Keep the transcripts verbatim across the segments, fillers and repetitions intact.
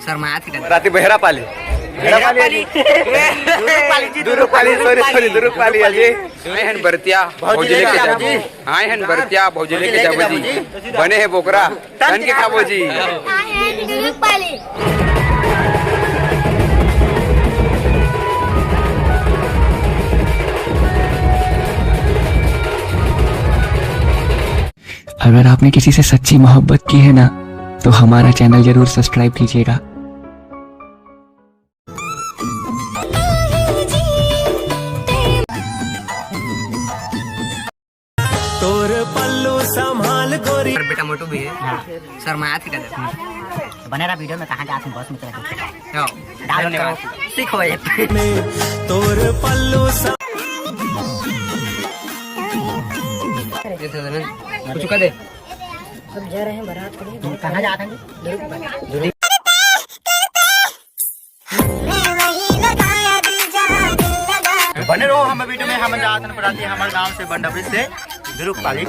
शर्मात ही कर। राती बहरा पाली। बहरा पाली। दुरुक पाली जी, दुरुक पाली, sorry, sorry, दुरुक पाली जी। आए हन बरतिया भौजी लेके जाबो जी। आए हन बरतिया भौजी लेके जाबो जी। बने हे बोकरा, तन के खाबो जी। आए हन दुरुक पाली। अगर आपने किसी से सच्ची मोहब्बत की है ना, तो हमारा चैनल जरूर सब्सक्राइब कीजिएगा। तोर पल्लू संभाल गोरी। और बेटा मोटू भी है। हाँ। शर्माया थी कदर। तो बने रहा वीडियो में, कहाँ जात हूँ बस में चला के। हाँ। डाल धन्यवाद। करो। सीखो ये। तोर पल्लू सा- ये तो है ना। कुछ का दे। अब जा रहे हैं बारात के लिए। कहाँ जात हैं जी? बने रहो हम वीडियो में। हम जात हन बराती हमर गांव से बंडबरी से दुरुक पाली।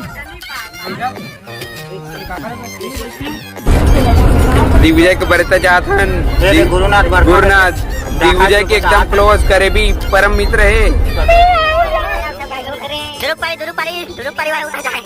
दिग्विजय के बरता जात हन। ये दि-, गुरुनाथ वर्मा। गुरुनाथ। दिग्विजय के एकदम close करीबी परम मित्र है। दुरुक पाली, दुरुक पाली, दुरुक पाली वाला उठा जाए।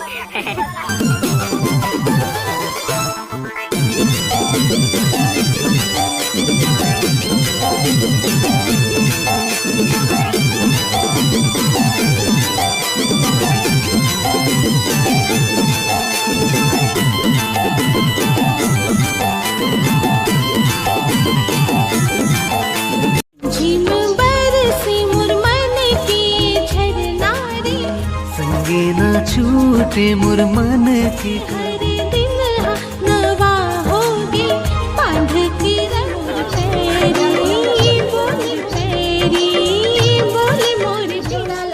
झिम बरसे मोर मन के झरना रे। संगे ना छूटे मोर मन के। हर दिन हा नवा होगे, बांध के रंग पैरी, बोल पैरी, बोल मोर।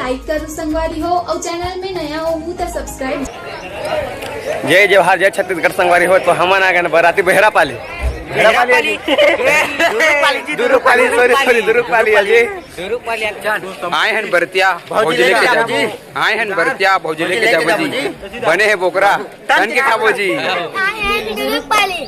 Like करो संगवारी हो, और channel में नया हो तो subscribe। जय जोहार, जय छत्तीसगढ़ संगवारी हो। तो हमन आ गए बराती बहरा पाली। बहरा पाली। दुरुक पाली जी, दुरुक पाली, sorry, sorry, दुरुक पाली जी। दुरुक पाली। आए हन बरतिया भौजी लेके जाबो जी। आए हन बरतिया भौजी लेके जाबो जी। बने हे बोकरा, तन के खाबो जी। आए हन दुरुक पाली।